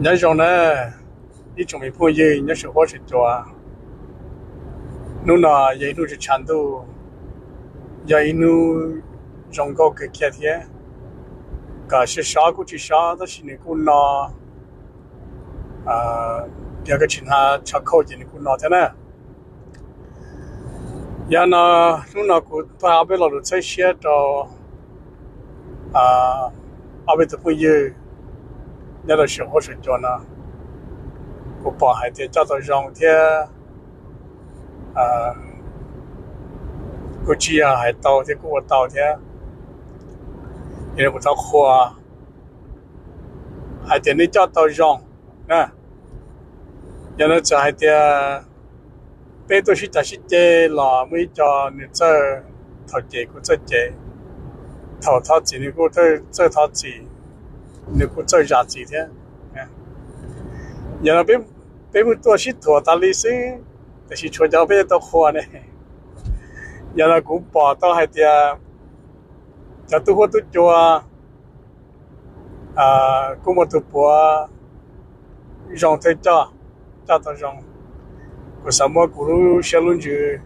Nyob zoo na, ib tsoom me phooj ywg nyob saum huab saum cua. Hnub no yog ib hnub tsis tshav ntuj, yog ib hnub zoo nkauj kawg kiag thiab. Kom sov sov kuj tsis sov tab sis nws kuj no, yog koj tsis hnav tsho khauj ces nws kuj no thiab na. Yog no, hnub no kuv tuaj hais ob peb lo lus txhawb siab rau ob peb tug phooj ywg nyob rau saum huab saum cua no. Kuv pom hais tias coj tau zoo thiab, kuj tsis yog hais tau thiab kuj ua tau thiab. Yog li kuv thov qhuas hais tias nej coj tau zoo na. Yog no txawm hais tias peb tuaj sib cav sib ceg los muaj ib co nws txawj, thaum cem kuj txawj cem, thaum thov txim nws kuj txawj thov txim, nws kuj txawj zam txim thiab. Yog no peb mus tuaj sib thuam tas li xwb, tiam sis tshuav cov peb tau qhuas ne. Yog no kuv pom tau hais tias cov tub huab tub cua kuj muaj tus puav zoo thiab coj, coj tau zoo. Kuv xav muab kuv lub siab lub ntsws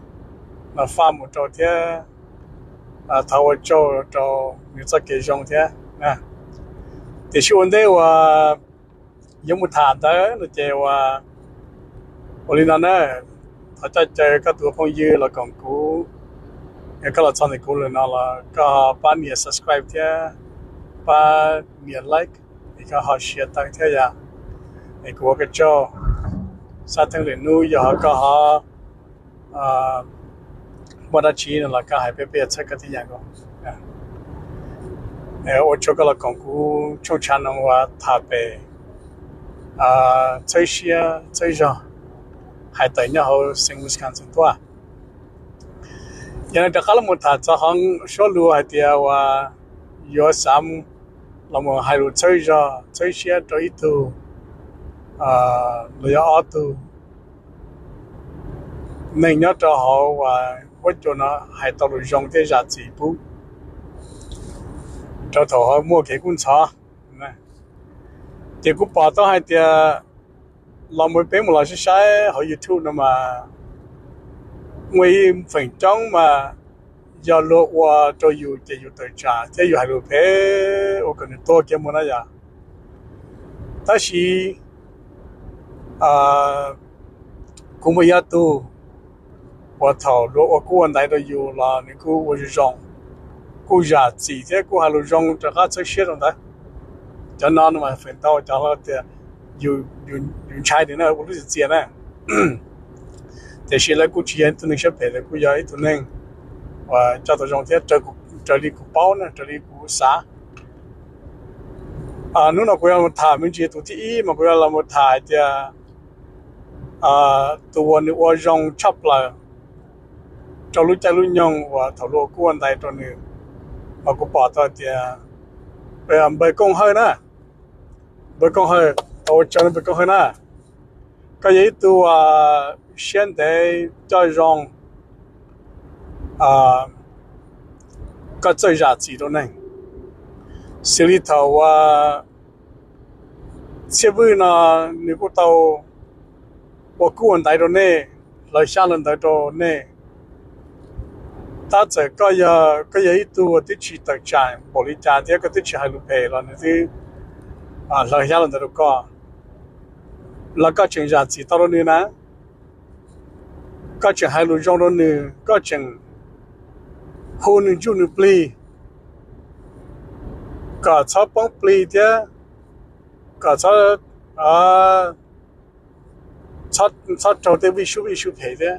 no faj mus rau thiab thov ua tsaug rau nws txoj kev zoo thiab. Tiam sis ua ntej uas yuav mus tham ntawd no ces ua, ua li no na, thov coj caw koj tus phooj ywg los koom kuv. Yog koj los txog ntawm kuv lawm no los koj ho pab nias subscribe thiab pab nias like, es koj ho share tau thiab yom. Es kuv ua koj tsaug. Xav theej lwm hnub yog koj ho muaj dab tsi no los koj hais peb, peb yuav txhawb koj tib yam nkaus. Ua tsaug koj los koom kuv tshooj channel uas tham pem txhawb siab txhawb zog hais tawm nyob hauv xeev Wisconsin tuaj. Yog no rov qab los mus tham txog qhov suab lus hais tias uas yuav xav los mus hais lus txhawb zog txhawb siab rau ib tug los yog ob tug neeg nyob rau hauv uas huab cua no hais tau lus zoo thiab zam txim pub rau thaum ho muaj kev kub ntxhov. Ces kuv pom tau hais tias los mus peb mus los saib saib hauv YouTube no mas muaj ib feem coob mas yog luag ua rau yus ces yus tawm tsam thiab yus hais lus phem ua kom nws tuag kiag mus na yom. Tab sis kuv muaj ib tug uas thaum luag ua kub ua ntaiv rau yus los nws kuj ua zoo zoo, kuj zam txim thiab kuj hais lus zoo rov qab txhawb siab rau ntawd. Cov no no mas feem ntau cov tias yus ntshai tias na ua lub txiv txias na, tiam sis lawv kuj tsis yog ib tug neeg siab phem, lawv kuj yog ib tug neeg uas coj tau zoo thiab raws li kuv paub na, raws li kuv xav. Hnub no kuv yuav mus tham me ntsis tus thib ib mas kuv yuav los mus tham hais tias tus uas nws ua zoo tshaj plaws rau lub caij lub nyoog uas thaum luag ua kub ua ntaiv rau nws, mas kuv pom tau tias npawg Kooj Hawj na, npawg Kooj Hawj, tau ua tsaug npawg Kooj Hawj na, koj yog ib tug siab ntev coj zoo, koj txawj zam txim rau neeg, xws li thaum uas Txhiaj Vwj no nws kuj tau ua kub ua ntaiv rau nej, hlawv xyab hlawv ntawv rau nej. Tab txawm koj yog ib tug uas twb tsis tawm tsam npaum li cas thiab koj twb tsis hais lus phem los nws twb hlawv xyab hlawv ntawv rau koj, los koj tseem zam txim tau rau nws na, koj tseem hais lus zoo rau nws, koj tseem hu nws ntsuj nws plig, kom txhob poob plig thiab kom txhob raug tej vij sub vij sub phem thiab.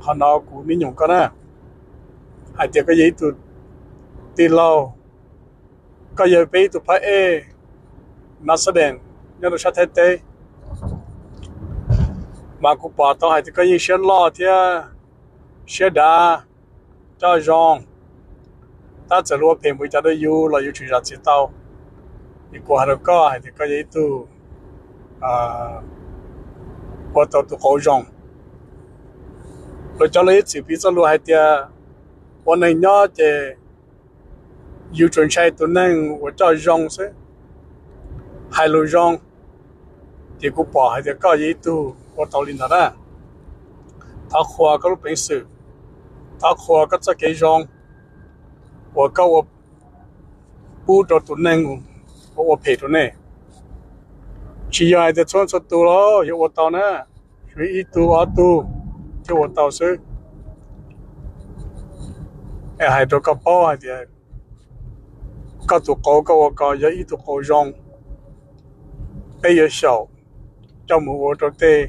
Qhov no kuv nib nyoos koj na, hais tias koj yog ib tug tij laug, koj yog peb ib tug phab ej nas xab dees nyob rau sab Thaib teb, mas kuv pom tau hais tias koj yeej siab loj thiab siab dav, coj zoo. Tab txawm luag ua phem npaum li cas rau yus los yus tseem zam txim tau. Es kuv hais rau koj hais tias koj yog ib tug ua tau tus qauv zoo. Luag cov lus ib txwm piv txoj lus hais tias ua neeg nyob ces yus tsuas ntshai tus neeg uas coj zoo xwb. hais lus zoo, ces kuv pom hais tias koj yog ib tug ua tau li ntawd na. Thov qhuas koj lub peev xwm, thov qhuas koj txoj kev zoo uas koj ua pub rau tus neeg uas ua phem rau nej. Tsis yog hais tias txhua txhua tus los yuav ua tau na, tsuas ib tug ob tug thiaj ua tau xwb. Es hais rau koj paub hais tias koj tus qauv koj ua ko yog ib tug qauv zoo, peb yuav xyaum coj mus ua rau tej,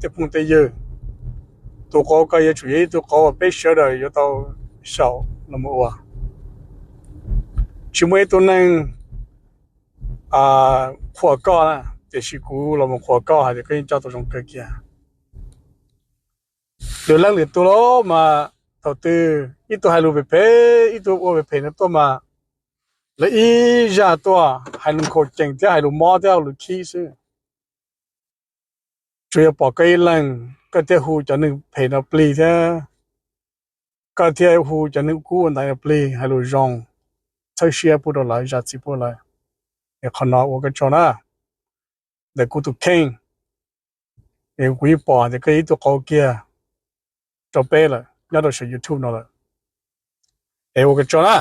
tej phooj tej ywg. Tus qauv ko yuav tsum yog ib tug qauv uas peb sawv daws yuav tau xyaum los mus ua. Tsis muaj ib tug neeg qhuas koj na, tiam sis kuv los mus qhuas koj hais tias koj yeej coj tau zoo kawg kiag. Lwm leej lwm tus los mas thaum twg ib tug hais lus phem phem, ib tug ua phem phem no tuaj mas lawv ib zaj tuaj hais lus nkhaus cees thiab hais lus mob thiab ua lus khib xwb. Tsuas yog pom koj ib leeg, koj thiaj hu cov neeg phem no plig thiab koj thiaj hu cov neeg kub ua ntaiv no plig hais lus zoo, txhawb siab pub rau lawv, zam txim pub lawv. Es qhov no ua koj tsaug na. Ntawm kuv tus kheej, es kuv yeej pom tias koj yog ib tug qauv kiag rau peb lawm nyob rau saum YouTube no lawm. Es ua koj tsaug na.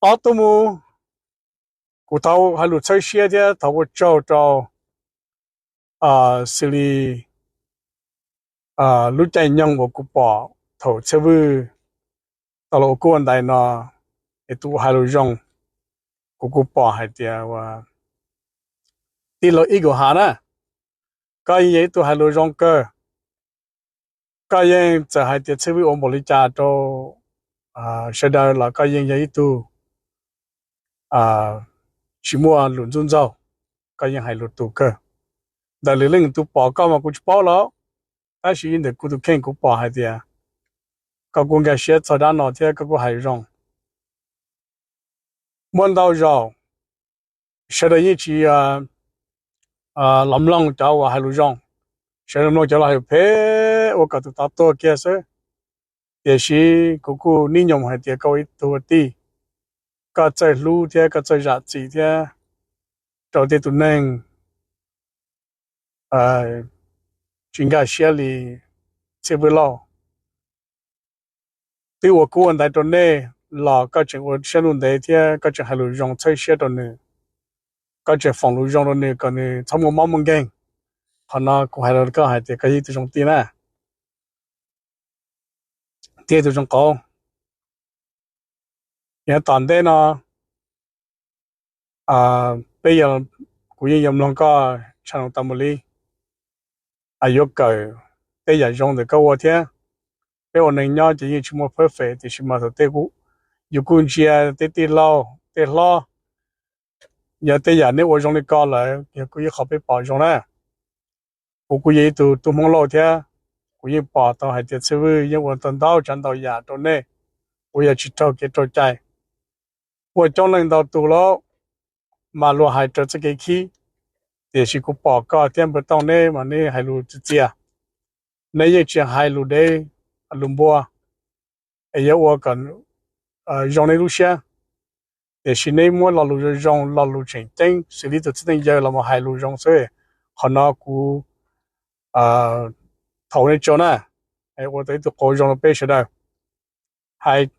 Ob tug mus, kuv thov hais lus txhawb siab thiab thov ua tsaug rau xws li lub caij nyoog uas kuv pom thaum Txhiaj Vwj tau los ua kub ua ntaiv no, es tus hais lus zoo, kuv kuj pom hais tias tij laug ib kuv has na, koj yeej yog ib tug hais lus zoo kawg. Koj yeej txawm hais tias Txhiaj Vwj ua npaum li cas rau sawv daws los koj yeej yog ib tug tsis muaj lus ntxub ntxaug, koj yeej hais lus tus kawg. Ntawm lwm leej tus pom koj mas kuv tsis paub lawm, tab sis ntawm kuv tus kheej kuv pom hais tias koj kuj nkag siab txog dab no thiab koj kuj hais zoo. Muaj ntau zaus sawv daws yeej tsis los mloog cov uas hais lus zoo, sawv daws mloog cov los hais phem ua kom tus tod tuag kiag xwb. Tiam sis kuv kuj nib nyoos hais tias koj ua ib tug ua tij, koj txawj hlub thiab koj txawj zam txim thiab rau tej tus neeg tsis nkag siab li Txhiaj Vwj Lauj. Twb ua kub ua ntaiv rau nej los koj tseem ua siab ntuj ntev thiab koj tseem hais lus zoo txhawb siab rau nws, koj tseem foom lus zoo rau nws kom nws txhob muaj mob muaj nkeeg. Qhov no kuv hais rau koj hais tias koj yog ib tug zoo tij na, thiab tus zoo qauv. Yog tom ntej no peb, kuv yeej yuav mloog koj channel tas mus li, yuav kawm tej yam zoo ntawm koj ua thiab. Peb ua neeg nyob ces yeej tsis muaj perfect, tiam sis mas thaum tej yus kuj ntsia tej tij laug tej hlob, yog tej yam nej ua zoo li ko lawm yog kuj ib qho peb pom zoo na. Kuv kuj yog ib tug tub Hmoob Lauj thiab, kuv yeej pom tau hais tias Txhiaj Vwj yeej ua tau ntau tsav ntau yam rau nej uas yog tsis raug kev raug cai. Ua coob leej ntau tus lawm mas luag hais raws txoj kev khib, tiam sis kuv pom koj thiab Npawg Tooj neb mas neb hais lus txias txias, neb yeej tsis hais lus dev lus npua es yuav ua kom zoo neb lub siab, tiam sis neb muab lo lus zoo zoo, lo lus tseem ceeb xws li tus txiv neej yawg los mus hais lus zoo xwb. Qhov no kuv thov nej tsaug na, ua tau ib tug qauv zoo rau peb sawv daws. Hais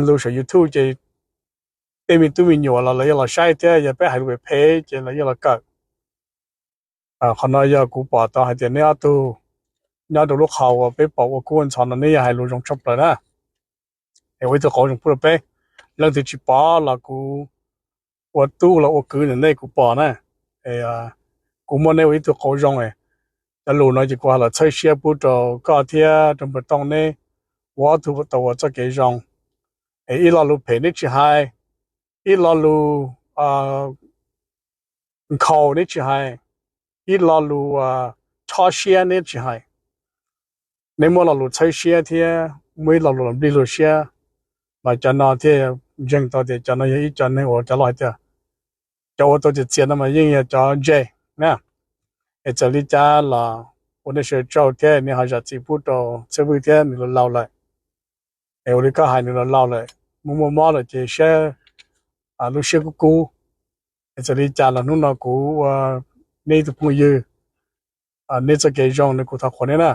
lus saum YouTube ces tej me tub me nyuam los lawv yuav los saib thiab yog peb hais lus phem phem ces lawv yuav los kawm. Qhov no yog kuv pom tau hais tias neb ob tug nyob rau lub qhov uas peb pom ua kub ua ntxhov no neb yog hais lus zoo tshaj plaws na. Es ua ib tug qauv zoo pub rau peb. Leej twg tsis pom los kuv ua tub los ua kwv ntawm nej kuv pom na. Kuv muab neb ua ib tug qauv zoo, cov lus no ces kuv hais los txhawb siab pub rau koj thiab rau Npawg Tooj neb ua ob tug tau ua txoj kev zoo. Es ib lo lus phem neb tsis hais, ib lo lus nkhaus neb tsis hais, ib lo lus chob siab neb tsis hais. Neb muab lo lus txhawb siab thiab muaj ib lo lus los nplig luag siab, mas cov no thiaj ntseeg tau tias cov no yog ib co neeg uas cov laus hais tias cov ua tau txias txias no mas yeej yog cov ntse na. Es txawm li cas los ua nej sawv daws tsaug thiab nej ho zam txim pub rau Txhiaj Vwj thiab, nws los laus lawm. Es ua li koj hais nws los laus lawm, muaj muaj mob lawm ces saib lub siab kub kub. Es txawm li cas los hnub no kuv ua neb ib tug phooj ywg, neb txoj kev zoo no kuv thov qhuas neb na.